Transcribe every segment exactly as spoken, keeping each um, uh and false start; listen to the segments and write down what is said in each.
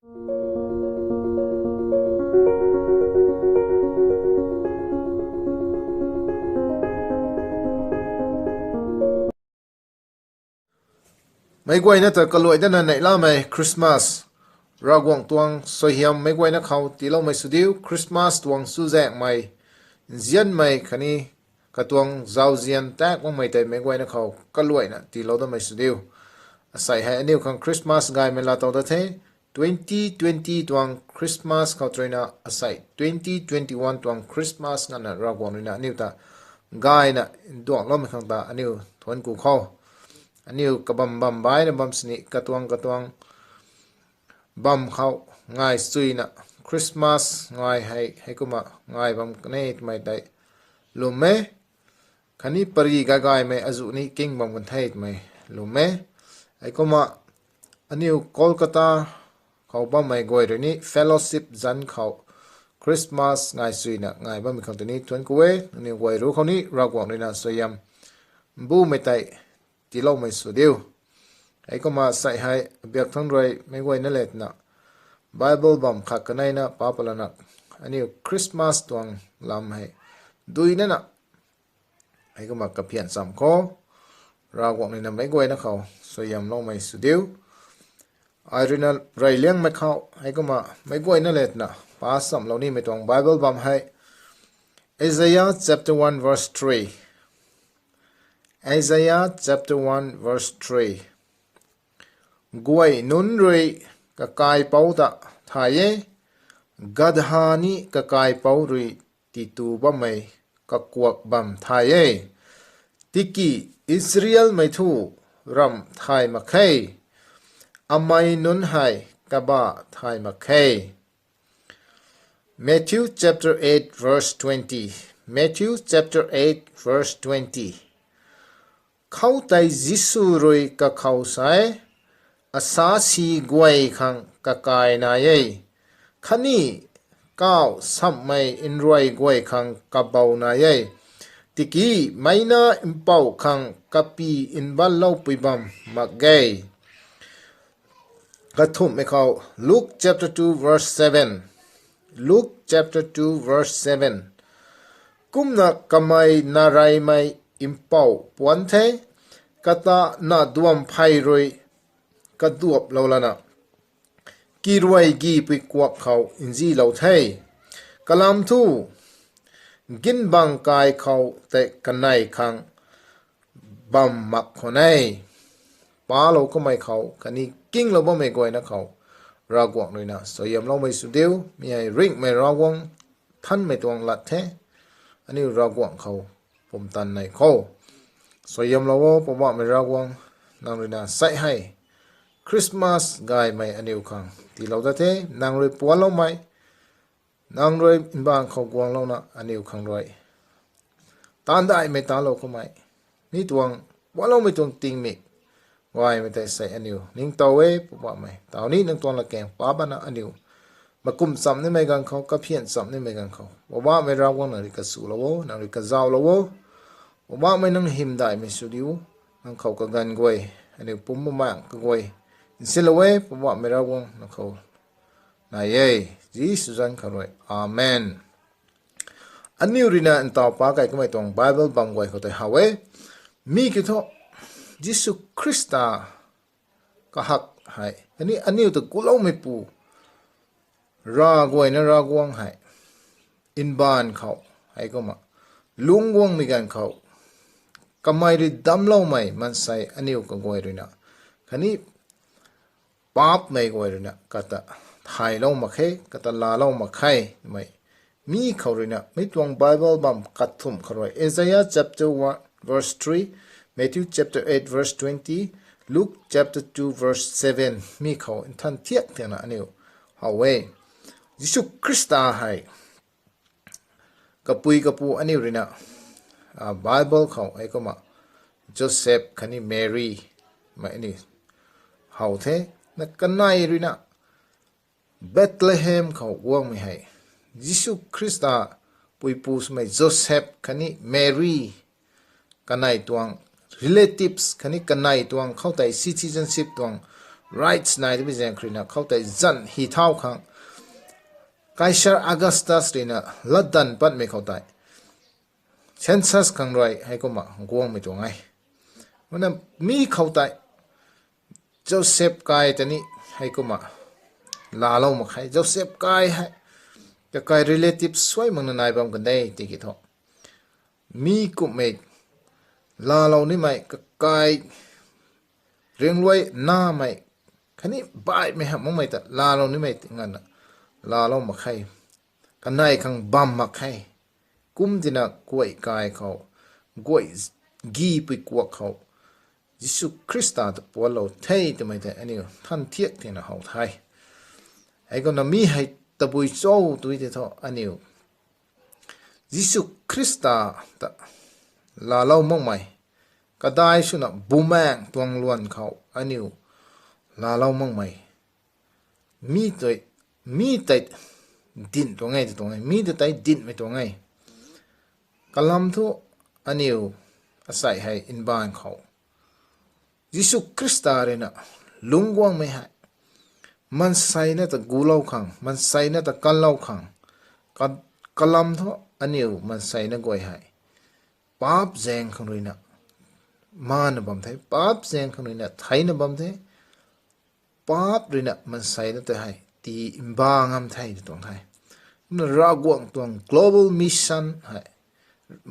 Meic guayna ta kaluai dana neihlamei Christmas Ravguangc tuang suaihiam meic guayna khou tiiloumei sw diu. Christmas tuang chuzaenghmei nzianmei khatni katuang zauzian tak makmei tei meic guayna khou kaluaina tiilou damei sw diu. Asei hei aniu khang Christmas gaymei laa tow dat the. Twenty twenty tuang Christmas khou ruina asei twenty twenty-one tuang Christmas nganvna Ravguangc ruina aniu ta gayna nduangloumei khang ta aniu thuanc ku khou, aniu kabam bam baina bam sini katuang katuang bam khou ngai suina Christmas ngai hei heikumna ngai bam kan e twmei tei lwm e. Khatni pary gaygaymei azuh ni king bam kan the twmei lwm e. Heikumna aniu Kolkata khou bammei guay rui ni fellowship zanc khou Christmas ngai suina ngai bammei khang tei ni thuanc ku e. Aniu guay ru khou ni Ravguangc ruina suaihiam mbumei tei tiiloumei sw diu. Heikumna sei hei biak thangc rui meic guayna le twna Bible bam khat kaneina pa palana aniu Christmas tuang lam hei duinana heikumna kaphian cham khou Ravguangc ruina meic guayna khou suaihiamloumei sw diu. Ai ruina reyliangmei khou heikumna meic guayna le twna pa chamlou nimei tuang Bible bam hei Isaiah chapter one verse three. Isaiah chapter one verse three. Guay nunc rui kakaipouc ta thay e, gadha ni kakaipouc rui titu bammei kakuak bam thay e. Tiki Israelmei thu ramh thay mak khe, amei nunc hei kabah thay mak khe. Matthew chapter eight verse twenty. Matthew chapter eight verse twenty. Khoutei Jisu rui kakhou sa e, asasi guay khang kakai nai e, khatni kauh samhmei nruai guay khang kabou nai e, tiki meina mpouh khang kapy nbatloupui bam mak ge. Kathumhmei khou, Luke chapter two verse seven. Luke chapter two verse seven. Kumna kamei nareymei mpouh puanc the, kata na duam phey rui kaduaplou lana kiruay gipui kuak khou nzilou the. Kalam thu, ginbang kai khou tei kanei khang bam mak khwan e. Palou kamei khou khatni kinglou bammei guayna khou Ravguangc ruina suaihiamloumei sw diu. Mi hei ringhmei Ravguangc, nthanmei tuang lat the. Aniu Ravguangc khou pumtan nei khou suaihiamlou o, Poubauhmei Ravguangc. Nang ruina sei hei Christmas gaymei aniu khang tiilou dat the. Nang rui puanloumei, nang rui mbaanv khou guanglouna aniu khang rui taanv daihmei taanclou kamei, mi tuang puanloumei tuang tingmik gaymei tei sei aniu ningtow e, Poubauhmei. Taw ni nang tuang latkaeng pa bana aniu makum cham nimei ganv khou, kaphian cham nimei ganv khou, Poubauhmei Ravguangc, nang rui kasulou o, nang rui kazauhlou o. Poubauhmei, nang hymdaihmei sw diu, nang khou kaganv guay, aniu pumc bumaengc kaguay nsinlou e, Poubauhmei Ravguangc, nang khou nai e. Jisu zanc khou rui, amen. Aniu ruina ntaw pac kai kamei tuang Bible bam guay khou tei how e. Mi kiu thu, Jisu Khrista kahak hei khatni aniu ta guloumeipu Ravguangc na Ravguangc hei mbaanv khou, heikumna lungc guangmei ganv khou kamei rui damcloumei maansei aniu kaguay ruina khatni paapcmei guay ruina kata thaylou mak khe, kata laalou mak khe twmei mi khou ruina mi tuang Bible bam kathumh khou rui, Isaiah chapter one verse three, Matthew chapter eight verse twenty, Luke chapter two verse seven, mi khou nthan thiak thiakna aniu how e. Jisu Khrista hei kapui kapu aniu ruina, a, Bible khou heikumna Joseph khatni Mary mei aniu how the. Na kanei ruina Bethlehem khou guangmei hei Jisu Khrista puipu swmei Joseph khatni Mary kanei tuang relatives khatni kanei tuang khoutei citizenship tuang rights nai de bi zaeng khou ruina khoutei zan hi thau khang Caesar Augustus ruina latdanv patmei khou tei census khang rui heikumna guangmei tuang e. Kumna mi khou tei Joseph kai ta ni heikumna laalou mak khe. Joseph kai hei kakai relative suai makna nai bam kan de tiki thu, mi kumhmei laalou nimei kakai ringluai namei khatni baihmei hamh makmei ta laalou nimei nganvna laalou mak khe. Kanei khang bam mak khe. Kum tina guay kai khou, guay gipui kuak khou Jisu Khrista ta puanclou the twmei tei aniu than thiak thena how the. Heikumna mi hei tabui cho tw tei thu aniu Jisu Khrista ta laalou makmei, kadai swna Bumaengh tuang luan khou aniu laalou makmei, mi tei, mi tei dinh tuang e, tuang e, mi tei tei dinhmei tuang e. Kalam thu aniu asei hei mbaanv khou Jisu Khrista ruina lungc guangmei hei, maanseina ta gulou khang, maanseina ta kanlou khang, ka- kalam thu aniu maanseina guay hei paap zaeng khang ruina maana bam the, paap zaeng khang ruina theina bam the, paap ruina maanseina ta hei tii mbaanv ngam the tw tuang the. Kumna Ravguangc tuang global mission hei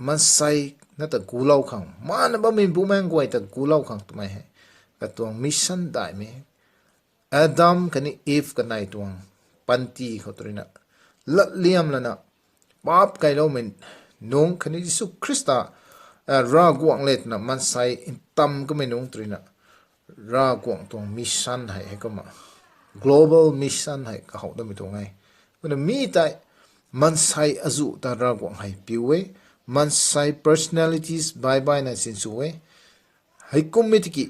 maanseina ta gulou khang, maana bammei Bumaengh guay ta gulou khang twmei hei katuang mission daihmei. Adam khatni Eve kanei tuang panty khou tw ruina latliam lana paap kailoumei nungc khatni Jisu Khrista, Ravguangc le twna maansei ntam kamei nungc tw ruina Ravguangc tuang mission hei, heikumna global mission hei kahouh damei tuang e. Kumna mi tei maansei azuh ta Ravguangc hei piu e, maansei personalities baih baihna sinsw e. Heikummei tiki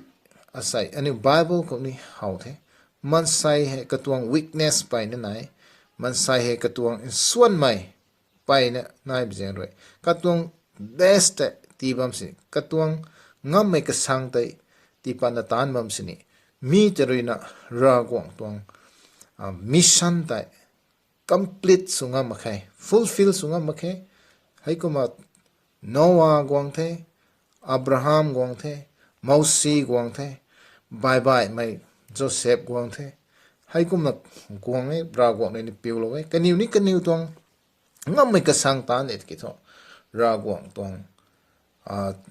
asei aniu Bible khou ni how the. Maansei hei katuang weakness mpeyna nai, maansei hei katuang nsuanmei mpeyna nai bi zaeng rui, katuang best tei tii bam sini, katuang ngammei kasang tei tii patna taanc bam sini, mi tei ruina Ravguangc tuang mission tei complete sw ngam mak khe, fulfill sw ngam mak khe. Heikumna Noah guang the, Abraham guang the, Mousi guang the, baih baihmei Joseph guang the. Heikumna guang e, Ravguangc rui ni piulou e. Kaniw ni kaniw tuang ngammei kasang taanc e tiki thu Ravguangc tuang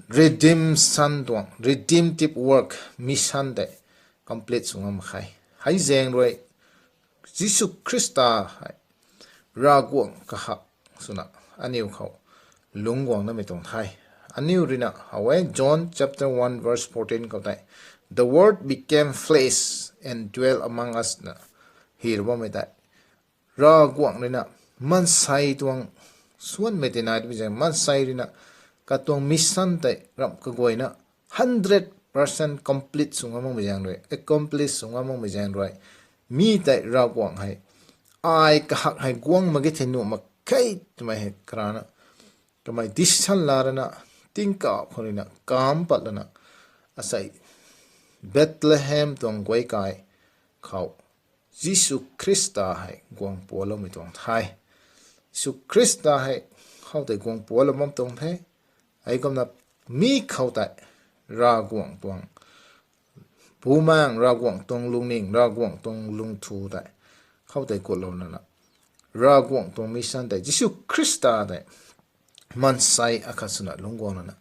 redemption tuang, redemptive work, mission tei complete sw ngam mak khe. Hei zaeng rui Jisu Khrista hei Ravguangc kahak swna aniu khou lungc guang namei tuang the. Aniu ruina how e, John chapter one verse fourteen khou tei, The Word became flesh and dwelt among us na hi ra bammei tei, Ravguangc ruina maansei tuang nsuanmei tei nai twmei zaeng, maansei ruina katuang mission tei ramh kaguayna hundred percent complete sw ngam makmei zaeng rui, accomplish sw ngam makmei zaeng rui, mi tei Ravguangc hei ai kahak hei guang mak ge thei nuh mak khe twmei hei karana kamei decision laa rana, tingkauh khou ruina kam pat lana, asei Bethlehem tuang guay kai khou Jisu Khrista hei guang pualoumei tuang the. Jisu Khrista hei khoutei guang pualou bam tuang the. Heikumna mi khoutei Ravguangc tuang Bumaengh, Ravguangc tuang lungning, Ravguangc tuang lungthu tei khoutei kutlou nana, Ravguangc tuang mission tei Jisu Khrista tei maansei akhat swna lungc guang nana,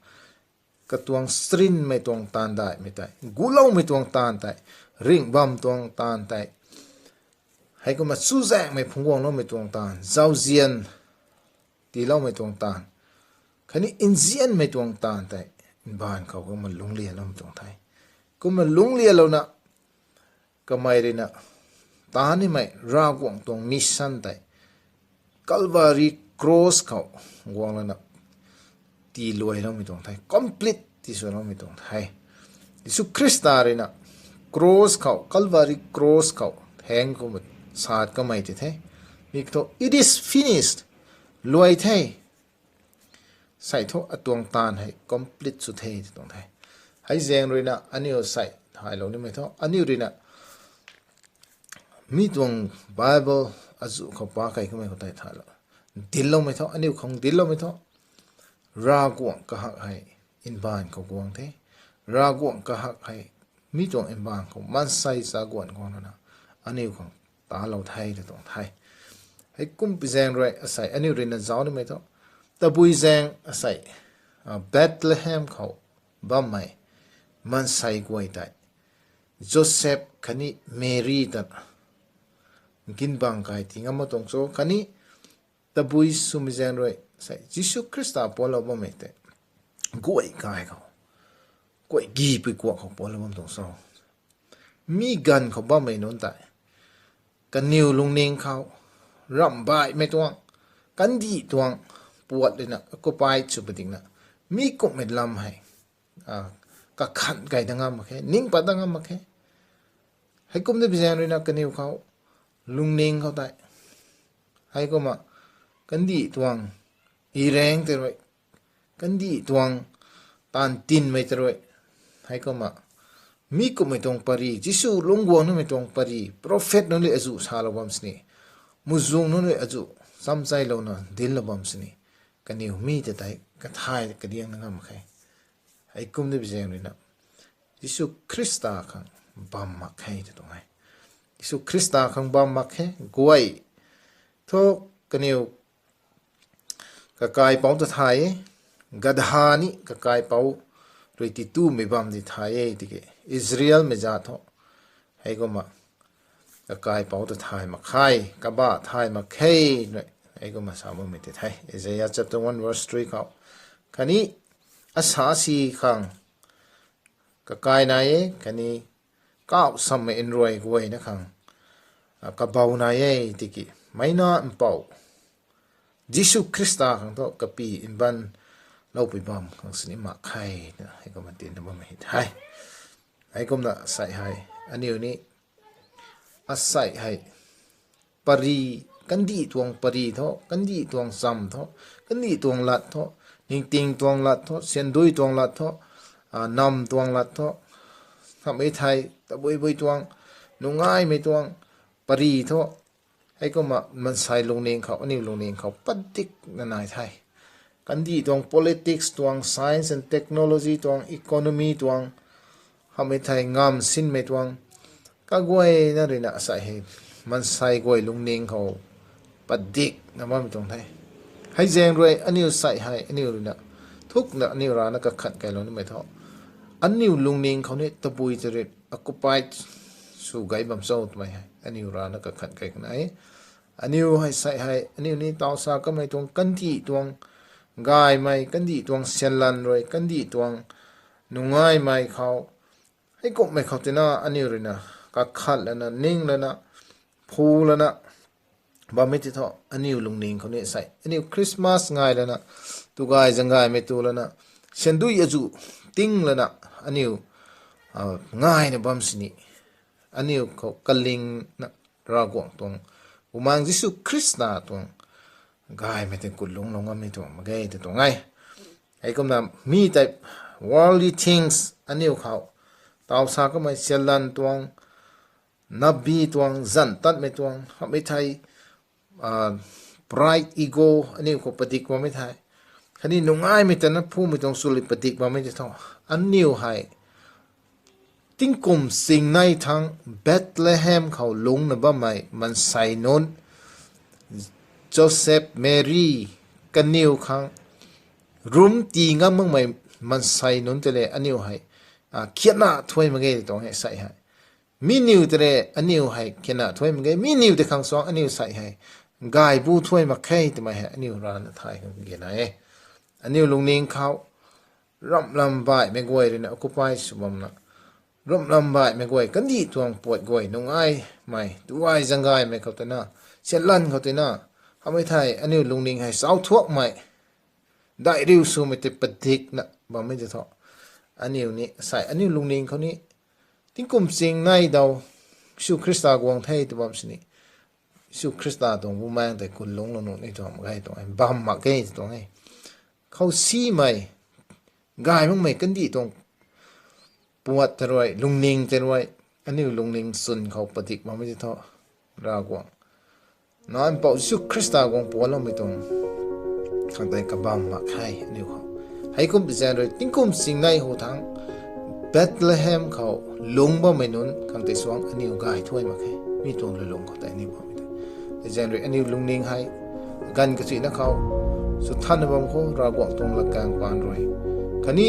katuang srinmei tuang taanv daihmei tei, guloumei tuang taanv tei, ringh bam tuang taanv tei, heikumna chuzaenghmei phungc guangloumei tuang taanv, zauzian tiiloumei tuang taanv, khatni nzianmei tuang taanv tei mbaanv khou kumna lungclialoumei tuang the. Kumna lungclialouna kamei ruina taan nimei Ravguangc tuang mission tei Calvary cross khou guang lana tiiluailoumei tuang the, complete tiswloumei tuang the. Jisu Khrista ruina cross khou, Calvary cross khou theng kumna sat kamei tei the. Mi thu, It is finished, luai the. Sei thu atuang taanv hei complete sw the tw tuang the. Hei zaeng ruina aniu sei thaylou nimei thu, aniu ruina Mi tuang Bible azuh khou pa kei kamei khou tei thalou, dincloumei thu, aniu khang dincloumei thu, Ravguangc kahak hei mbaanv khou guang the. Ravguangc kahak hei mi tuang mbaanv khou maansei chaguanc guang lana aniu khang talou the ta tuang the. Heikum pi zaeng rui asei aniu ruina zauc nimei thu, tabui zaeng asei Bethlehem khou bammei maansei guay tei Joseph khatni Mary ta ginbang kai ti ngam mak tuang cho, khatni tabui swmei zaeng rui sei Jisu Khrista puatlou bammei tei guay kai khou, guay gipui kuak khou puatlou bam tuang cho. Mi ganv khou bammei nunc tei kaniw lungning khou ramh baihmei tuang, kandih tuang puat ruina occupy sw padikna mi kumhmei lam hei kakhan kai dat ngam mak khe, ning pat dat ngam mak khe. Heikum de pi zaeng ruina kaniw khou lungning khou tei heikumna kandih tuang ireng tei rui, kandih tuang taanv tinmei tei rui, heikumna mi kumhmei tuang pary, Jisu lungc guang nimei tuang pary, prophet nunc rui azuh salou bam sini, muhzwng nunc rui azuh chamcheilouna dinclou bam sini, kaniw mi ta tei kathay kadiang na ngam mak khe. Heikum de pi zaeng ruina Jisu Khrista khang bam mak khe ta tuang e. Jisu Khrista khang bam mak khe. Guay thu kaniw kakaipouc ta thay e, gadha ni kakaipouc rui titumei bam di thay e tiki Israelmei zat thu heikumna kakaipouc ta thay mak khe, kabah thay mak khe, heikumna sa bammei tei the. Isaiah chapter one verse three khou, khatni asa si khang kakai nai e, khatni kauh sammei nruai guayna khang kabou nai e tiki Meic Nac Mpouh Jisu Khrista khang thu kapy mbanloupui bam khang sini mak khe, na heikumna tinna bammei the. Heikumna asei hei aniu ni asei hei pary, kandih tuang pary thu, kandih tuang chamv thu, kandih tuang lat thu, ningting tuang lat thu, syandui tuang lat thu, nam tuang lat thu, hamhmei thei tabui bui tuang, nungaimei tuang pary thu, heikumna maansei lungning khou, aniu lungning khou padikna nai the. Kandih tuang politics tuang, science and technology tuang, economy tuang, hamhmei thei ngamv sinmei tuang, kaguayna ruina asei hei maansei guay lungning khou padikna bammei tuang the. Hei zaeng rui aniu sei hei aniu ruina thukna aniu rana kakhat kailou nimei thu, aniu lungning khou ni tabui tei rui occupy sw gay bam cho twmei hei aniu rana kakhat kai kan e. Aniu hei sei hei aniu ni taw sa kamei tuang kandih tuang gaymei, kandih tuang syanlan rui, kandih tuang nungaimei khou, heikumhmei khou tina aniu ruina kakhat lana, ning lana, phu lana bammei tei thu, aniu lungning khou ni sei aniu Christmas ngai lana, tugay zanggaymei tu lana, syandui azuh ting lana, aniu ngaina bam sini, aniu khou kalingna Ravguangc tuang, Bumaengh Jisu Khrista tuang gaymei tei kutlungclou ngammei tuang mak ge ta tuang e. Heikumna mi tei worldly things aniu khou taw sa kamei syanlan tuang, nabi tuang, zanc tatmei tuang, hamhmei thei pride, ego aniu khou padik bammei thei, khatni nungaimei tana phumei tuang swlui padik bammei tei thu, aniu hei tingkum singnei thangc Bethlehem khou lungcna bammei maansei nunc, Joseph, Mary, kaniw khang rumc tii ngam makmei maansei nunc tei le aniu hei khiatna thuy mak ge tuang e sei hei. Mi niw tei le aniu hei khiatna thuy mak ge, mi niw tei khang suang aniu sei hei gaybu thuy mak khe twmei hei aniu rana thay khang gena e. Aniu lungning khou ramhlam baihmei guay ruina occupy sw bamna, ramhlam baihmei guay, kandih tuang puat guay, nungaimei, tugay zanggaymei khou tei na, syanlan khou tei na, hamhmei thei aniu lungning hei chauthuakmei, daihriu swmei tei padikna bammei tei thu, aniu ni sei aniu lungning khou ni tingkum singnei daw Jisu Khrista guang the tw bam sini, Jisu Khrista tuang Bumaengh tei kutlungclou nuh ni tuang mak ge tuang e, bam mak ge tuang e. Khou simei, gay makmei kandih tuang puat tei rui, lungning tei rui, aniu lungning chwn khou padik bammei tei thu, Ravguangc, Nac Mpouh Jisu Khrista guang puanloumei tuang khang tei kabam mak khe aniu khou. Heikum zaeng rui tingkum singnei hu thangc Bethlehem khou lungc bammei nunc khang tei suang aniu gay thuan mak khe. Mi tuang lulung khou tei aniu bammei tei, zaeng rui aniu lungning hei ganv kachuina khou sw thanna bam khou Ravguangc tuang latkaeng paan rui khatni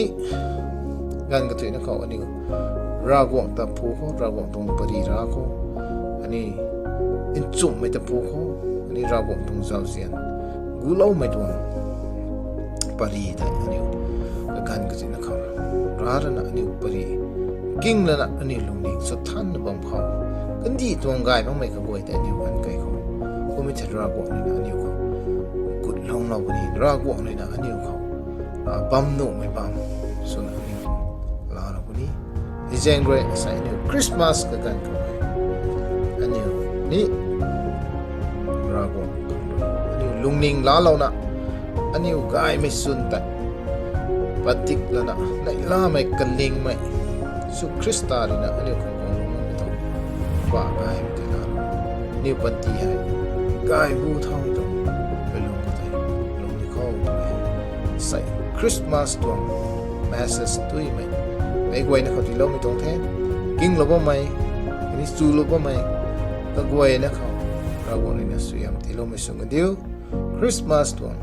ganv kachuina khou aniu Ravguangc ta phu khou, Ravguangc tuang pary ra khou, ani nchumhmei ta phu khou, ani Ravguangc tuang zauzian guloumei tuang pary tei aniu kaganv kachuina khou ra rana aniu pary king lana aniu lungning sw thanna bam khou, kandih tuang gay makmei kaguay tei aniu ganv kai khou, kummei tei Ravguangc ruina aniu khou gutlungclou puni, Ravguangc ruina aniu khou bam nuhmei bam swna aniu laalou puni. Hei zaeng rui asei aniu Christmas kaganv khou hei aniu ni Ravguangc khang rui aniu lungning laalouna, aniu gaymei swn tei padik lana, neihlamei kalingmei Jisu Khrista ruina aniu khang guang lungmei tuang pa gaymei tei laalou, aniu panty hei gay bu thaumei tuang lulung khou tei lung di khou twmei hei sei Christmas tuang message tuimei meic guayna khou tiiloumei tuang the. Kinglou bammei khatni chulou bammei kaguayna khou Ravguangc ruina suaihiam tiiloumei sw kandiu. Christmas tuang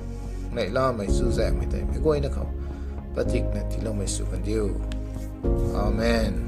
neihlamei chuzaenghmei tei meic guayna khou padikna tiiloumei sw kandiu. Amen.